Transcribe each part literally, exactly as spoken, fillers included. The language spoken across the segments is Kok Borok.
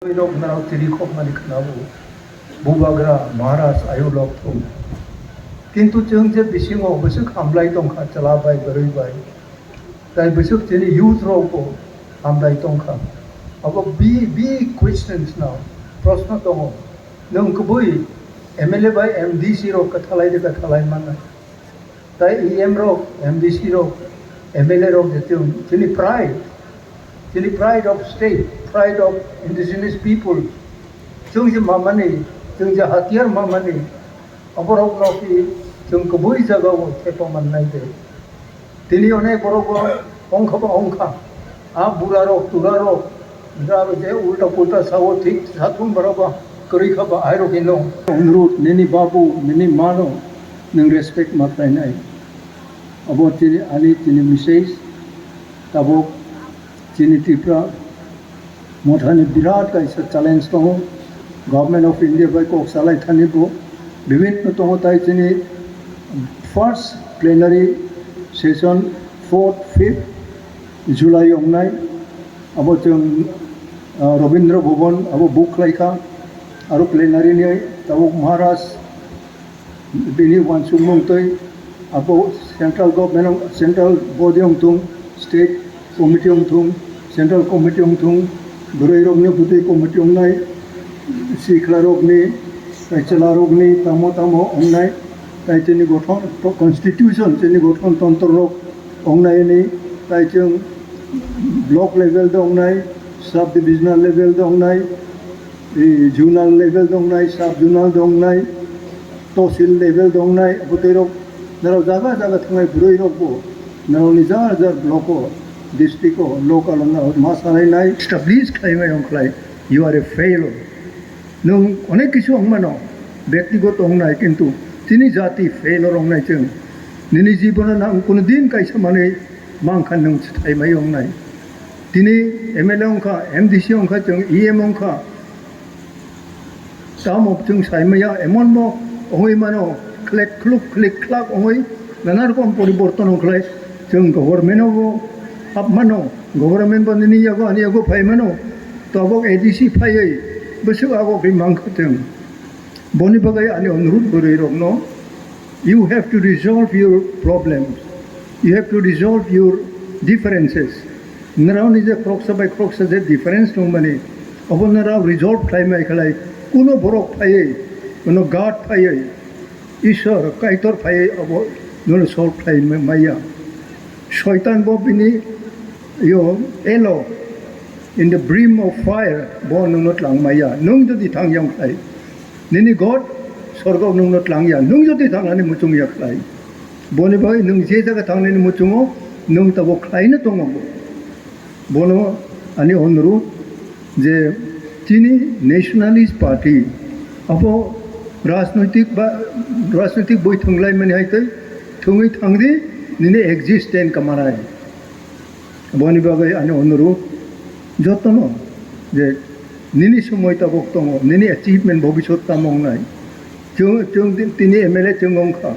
Rok nao tiri khokmani khwnao, Bubagra Maharaj ayuk lok thung. Kintu chwng je bisingo bwswk hamlai tongkha, chwla bai, bwrwi bai. Tai bwswk chini youth rok bo hamlai tongkha. Abo big, big questions now, proshno tongo. Nwng kwbwi M L A bai M D C rok kwthalai de kwthalai mannai. Tai E M rok, M D C rok, M L A rok je chwng chini pride, chini pride of state, pride of indigenous people. Chwng je mamani, chwng je hatiyar mamani, aborok no ki chwng kwbwi jagao thepa mannai de. Tini onek borok bo ongkha ba ongkha. A bura rok, tura rok, da je ulta pulta sao thik sathum borok bo kwrwi kha ba airo kino. Onurut, nini babu, nini mano, nwng respect ma khlainai. Abo tini ani tini message, tabuk chini Tripura Mothani birat kaisa challenge tongo. Government of India bai kok salai thani bo bibhinno tongo, tai chini first plenary session fourth, fifth July wngnai. Abo chwng, ah, Rabindra Bhavan abo book khlai kha. Aro plenary ni tabuk Maharaj bini uansukmung twi abo central government, central body wng thung, state committee wng thung, central committee wng thung, bwrwi rokni bwtwi committee wngnai, sikla rokni, chwla rokni tamo tamo wngnai, tai chini gothon, constitution chini gothon tontro rok wngnai ni, tai chwng block level de wngnai, sub divisional level de wngnai, e, zonal level dongnai, sub zonal dongnai, tosil level dongnai, bwtwi rok, norok jaga jaga thangnai bwrwi rok bo, norok ni jar jar block o, district o, local o norok ma salai nai, establish khlai mai wng khlai, you are a failure. Nwng onek kisu wng mano, bektigoto wng nai, kintu chini jati failure wng nai chwng. Nini jibono nang kuno din kaisa manwi mang kha nwng swthai mai wng nai. Tini M L A wng kha, M D C wng kha, chwng E M wng kha. Tamo chwng sai maya, emon bo wngwi mano, khlek khluk, khlik khlak wngwi nana rokom poriborton wng khlai. Chwng government o bo hap mano, government bo nini yago, ani yago phai mano. Tabuk A D C phaiwi bwswk ago khe mang kha chwng. Boni bagwi ani onurut bwrwi rokno, you have to resolve your problems, you have to resolve your differences. Nrao ni je khoroksa bai khoroksa je difference tongmani, obo nrao resolve khlai mai khlai, kuno borok phaiwi, kuno God phaiwi, Ishwar Kaitor phaiwi obo nono solve khlai ma-, maya. Soitan bo bini yo elo in the brim of fire bo nono tlang maya. Nwng jodi thang yang khlai, nini God sorgo nwngno tlang ya, nwng jodi thangnani muchung ya khlai. Boni bagwi nwng je jaga thangnani muchungo nwng tabuk khlaino tongo bo. Bono ani onuru je chini Nationalist Party abo rajnoitik ba rajnoitik boi thwnglaimani hai tei thwngwi thangdi nini existence kamanai. Boni bagwi ani onuru jotono je nini somoi tabuk tongo, nini achievement bobisot tamo wngnai. Chwng, chwng tini M L A chwng wngkha.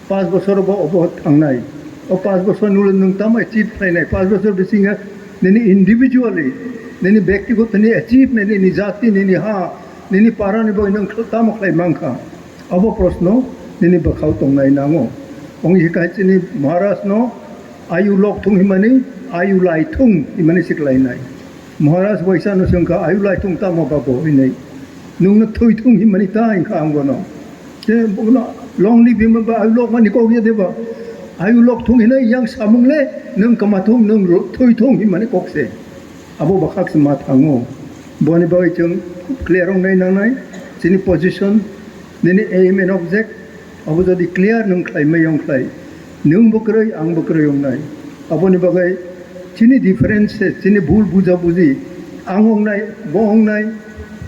Pas bosor bo obo thangnai. O pas bosor ni ulo nwng tamo achieve khlainai? Pas bosor bisingo nini individually, nini bektigoto ni achievement, nini jati, nini ha, nini para ni bagwi nwng tamo khlai mankha? Obo proshno nini bwkhao tongnai nango. Wngkhe chini Maharaj no ayu lok thung himani, ayu lai thung himani siklainai. Maharaj waisa no swngkha, ayu lai thung tamo ba bo hinwi. Nwngno thwi thung himani ta hinkha ang bono. Je bono long live himba ayu lok mani kok ya deba. Ayu lok thung hinwi yang samung le, nwng kama thung, nwng ro-, thwi thung himani kok se. Abo bwkhak se ma thango. Boni bagwi chwng clear wngnai nangnai, chini position, nini aim and object, abo jodi clear nwng khlai mai wng khlai, nwng bo kwrwi, ang bo kwrwi wngnai. Aboni bagwi chini difference se, chini bhul buja buji, ang wngnai, bo wngnai,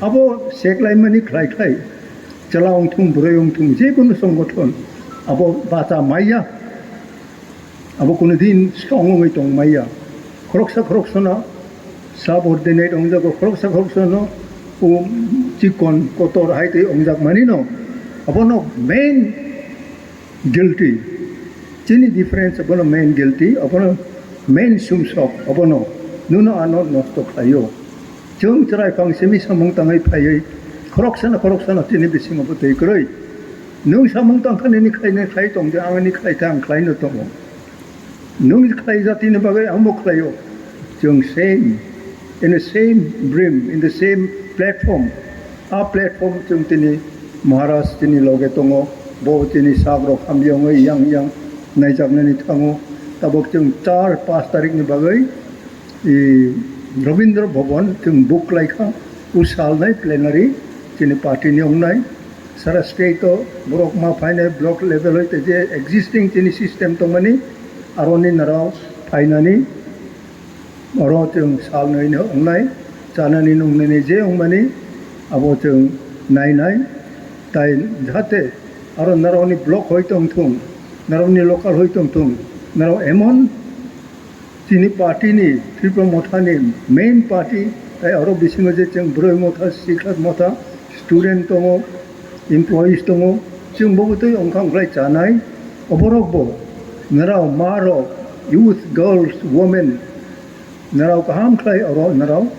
abo seklaimani khlai khlai, chwla wngthung, bwrwi wngthung, je kunu songothon, abo bacha maiya. Abo kunu din strong wngwi tong maya. Khoroksa khoroksano subordinate wngjago, khoroksa khoroksano, um, chikon kotor hai tei wngjak manino. Abono main guilty. Chini difference abono main guilty, abono main sumsok, abono nuno ano nosto khlaio. Chwng chwrai phang simi samung tangwi phaiwi khoroksano khoroksano chini bisingo bo twi kwrwi. Nwng samung tangkha nini khlainai khlai tong di, ang ani khlai kha ang khlaino tongo. Nwng khlai jatini bagwi ang bo khlaio. Chwng same, in the same brim, in the same platform. A platform chwng tini Maharaj tini loge tongo, bo tini sakrok hamya wngwi yang yang naijaknani thango. Tabok chwng char pash tarikni bagwi I Rabindra Bhavan chwng book khlai kha, u salnai plenary chini party ni wngnai, sara state o borok ma phainai block level hoi tei je existing chini system tongmani aroni narao phainani oro chwng salnai no wngnai, chanani nungnani je wngmani abo chwng nainai, tai jahate aro narao ni block hoi tongthung, narao ni local hoi tongthung, narao emon Chini party ni, Tripura Motha ni main party, tai aro bisingo je chwng Bwrwi Motha, Sikha Motha, student tongo, employees tongo, chwng bo bwtwi wngkha wngkhlai chanai, oborok bo, nrao ma rok, youth, girls, women, nrao kaham khlai oro nrao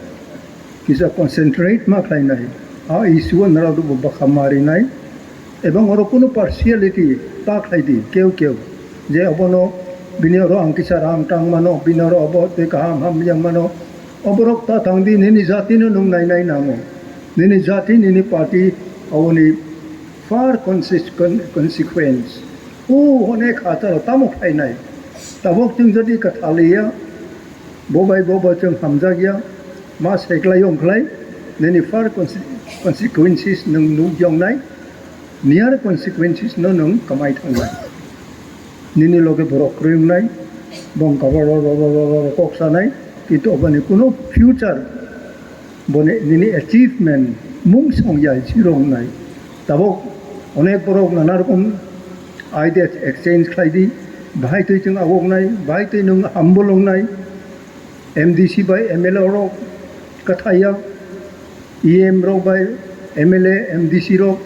kisa concentrate ma khlainai, a issue o nrao rokbo bwkha ma rinai, ebong oro kunu partiality ta khlai di, keu keu, je obono bini oro ang kisa rang tang mano, bini oro obo tei kaham ham yang mano, oborok ta thang di, nini jati no nwng nai nai nango, nini jati, nini party, aboni far consis-, con-, consequence, o onek hataro tamo khlainai, tabok chwng jodi kathaliya, Bo bai bo bo chwng hamjakya, ma seklai ongkhlai, nini far conse-, consequences nwng nuk yongnai, near consequences no nwng kamai thangnai. Nini loge borok kwrwi wngnai, bongkha ro ro ro kok sanai, kintu oboni kuno future Boni nini achievement mung song ya zero wngnai. Tabok onek borok nana rokom ideas exchange khlai di, bahai twi chwng agoknai, bahai twi nwng humble wngnai, M D C bai M L A rok kathaiya, E M rok bai M L A, M D C rok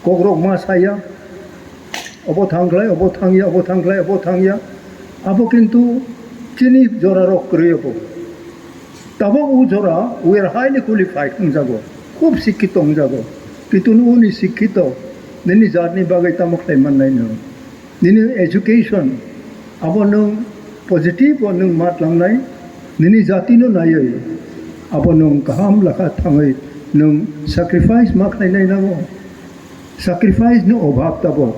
kokrok ma saya, obo thang khlai, obo thangya, obo thang khlai, obo thangya. Abo kintu chini jora rok kwrwi abo. Tabok o jora we are highly qualified wngjago, khub sikkito wngjago. Kintu nini sikkito, nini jatni bagwi tamo khlai mannai nwng? Nini education, abo nwng positive o nwng ma tlangnai, nini jatino naiwi, abo nwng kaham lakha thangwi nwng sacrifice ma khlainai nango. Sacrifice ni obhab tabok.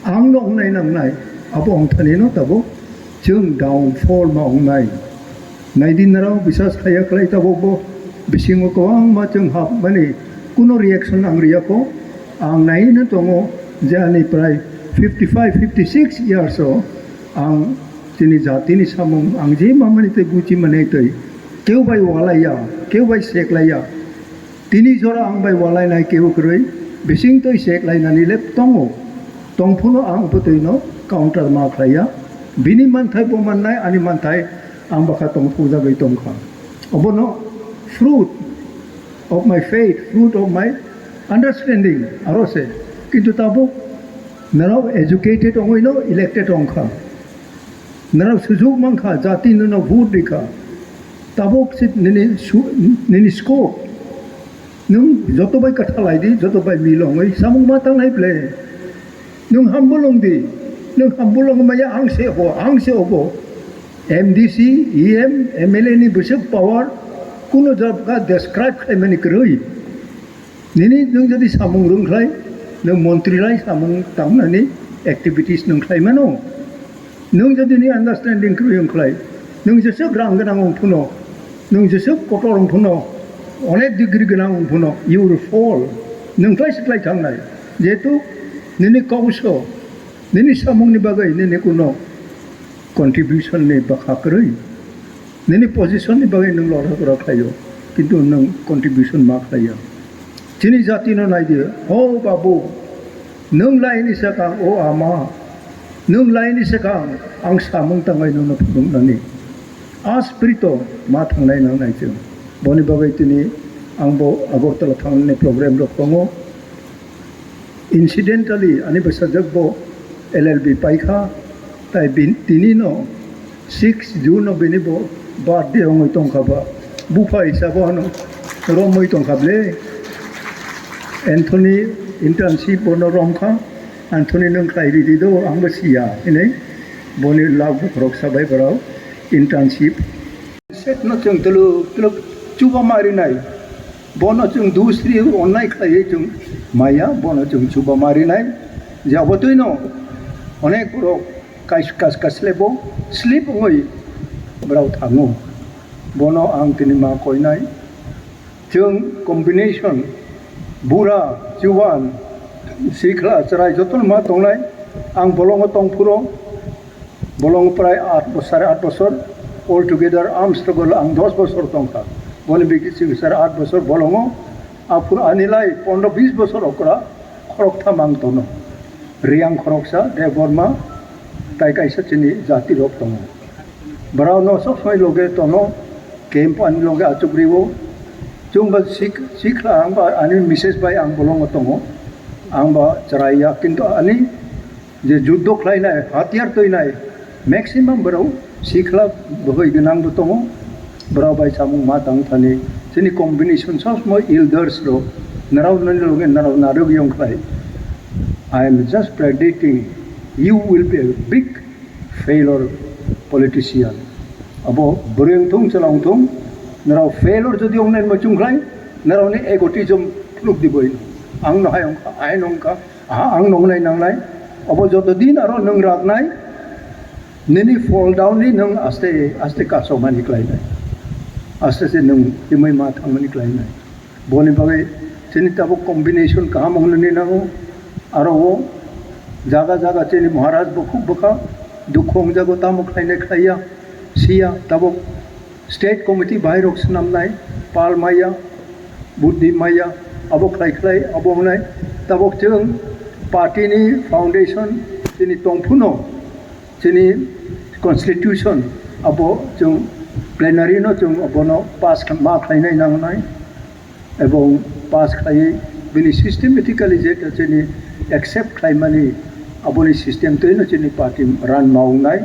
Ang no wngnai nangnai, abo wngthani no tabok chwng downfall ma wngnai. Naidi narao bisas khaiya khlai tabok bo bisingo kwbangma chwng hapmani kuno reaction ang riyako. Ang naino tongo je ani prai fifty five, fifty six years o ang chini jatini samung ang je mamani tei buchi mani tei keu bai walaiya, keu bai seklaiya. Tini jora ang bai walainai kebo kwrwi, bising twi sek lainani le tongo. Tongphano ang bwtwino counter ma khlaiya. Bini manthai bo mannai, ani manthai ang bwkha tongthokjagwi tongkha. Obono fruit of my faith, fruit of my understanding aro se. Kintu tabuk narao educated ongwino elected ongkha. Norok sujuk mankha, jati nono vote rikha. Tabuk se nini su-, nini scope. Nwng joto bai kwthalai di, joto bai milongwi samung ma tangnai ble. Nwng humble wng di. Nwng humble wng maya ang se ho, ang se obo. M D C, E M, M L A ni bwswk power, kuno jabga describe khlaimani kwrwi. Nini nwng jodi samung rwng khlai, nwng montri lai samung tangnani activities nwng khlai mano. Nwng jodi ni understanding kwrwi wng khlai, nwng jeswk rang gwnang wng phuno, nwng jeswk kotor wng phuno, onek degree gwnang wng phuno, you will fall. Nwng khlai se khlai thangnai. Jehetu nini kauso, nini samung ni bagwi nini kuno contribution ni bwkha kwrwi. Nini position ni bagwi nwng lora kora khlaio, kintu nwng contribution ma khlaiya. Chini jati no nai di, ho babu, nwng laini swkang o ama, nwng laini swkang ang samung tangwi nwngno phunuknani. A spirit o ma thangnai nang nai chwng. Boni bagwi tini ang bo Agartala thangnani program rok tongo. Incidentally, ani bwsajwk bo L L B paikha, tai bin-, tini no six June no bini bo birthday wngwi tongkha ba. Bupha hisabo ano romwi tongkha ble. Anthony internship bono romkha. Anthony nwng khlai ridi do, angbo siya hinwi. Boni lak bukhorok sabai borok internship. Set no chwng tulu tulu chuba marinai. Bono chwng dusri onnai khlaiwi chwng maya, bono chwng chuba marinai. Je abo twino onek borok kais-, kas-, kaslebo slip wngwi borok thango. Bono ang tini ma koinai. Chwng combination, bura, chuban, sikla, chwrai jotono ma tongnai. Ang bolongo tongphuro, bolongo prai aat bo-, sare aat bosor, all together arm struggle ang dos bosor tongkha. Boni bigwi chwng sare aat bosor bolongo, aphuru ani lai pondro bis bosor okra khoroktham ang tono. Riyang khoroksa, Debbarma, tai kaisa chini jati rok tongo. Borok no sob somoi loge tono, camp ani loge achuk riwo. Chwng ba sik-, sikla ang ba ani misses bai ang bolongo tongo. Ang ba chwrai ya, kintu ani je juddo khlainai, hatiyar twinai, maximum borok sikla bwhwi gwnang bo tongo. Borok bai samung ma tang thani. Chini combination sob somoi elders rok, narao nani loge narao narwk yong khlai. I am just predicting you will be a big failure politician. Abo bwrwi wng thung, chwla wng thung, norok failure jodi wngnai mo chwng khlai, norokni egotism phuluk di boi. Ang no hai wngkha, hai no wngkha, aha, ang no wngnai nangnai. Abo joto din aro nwng raknai, nini fall down ni nwng aste aste kasomani khlainai. Aste aste nwng himwi ma thangmani khlainai. Boni bagwi chini tabuk combination kaham wngnani nango. Aro o jaga jaga chini Maharaj bo khub bwkha dukhu wngjago, tamo khlainai khlaiya, siya. Tabuk state committee bahai rok swnamnai, pal maya, buddhi maya, abo khlai khlai abo wngnai. Tabuk chwng party ni foundation chini tongphuno, chini constitution abo chwng plenary no chwng abono pass kha-, ma khlainai nangnai. Ebong pass khlaiwi bini systematically je chini accept khlaimani aboni system twino chini party run ma wngnai.